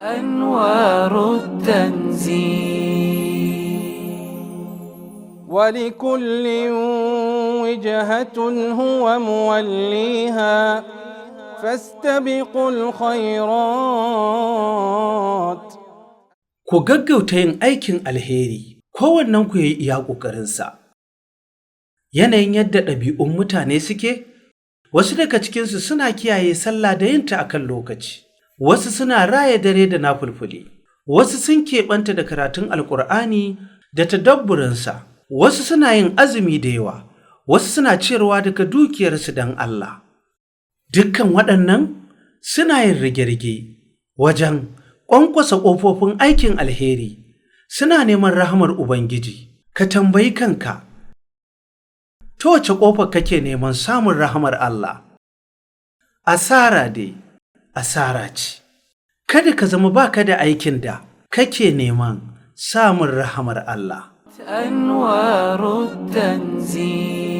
أنوار التنزيل. ولكل وجهة هو موليها فاستبقوا الخيرات. Ku gaggauta yin aikin alheri, kowannenku ya yi iya ƙoƙarinsa. Yanayin yadda ɗabi'un mutane suke, wasu daga cikinsu suna kiyaye sallah da yinta a kan lokaci, wasu suna raya dare da nafulfuli, wasu sun keɓanta da karatun Alƙur'ani da tadabburinsa, wasu suna yin azumi da yawa, wasu suna ciyarwa daga dukiyarsu don Allah. Dukkan waɗannan suna yin rige-rige wajen ƙwanƙwasa ƙofofin aikin alheri, suna neman rahamar Ubangiji. Ka tambayi kanka, ta wace ƙofar kake neman samun rahamar Allah? Asara dai, asara ce. Kada ka zama baka da aikin da kake neman samun rahamar Allah. أنوار التنزيل.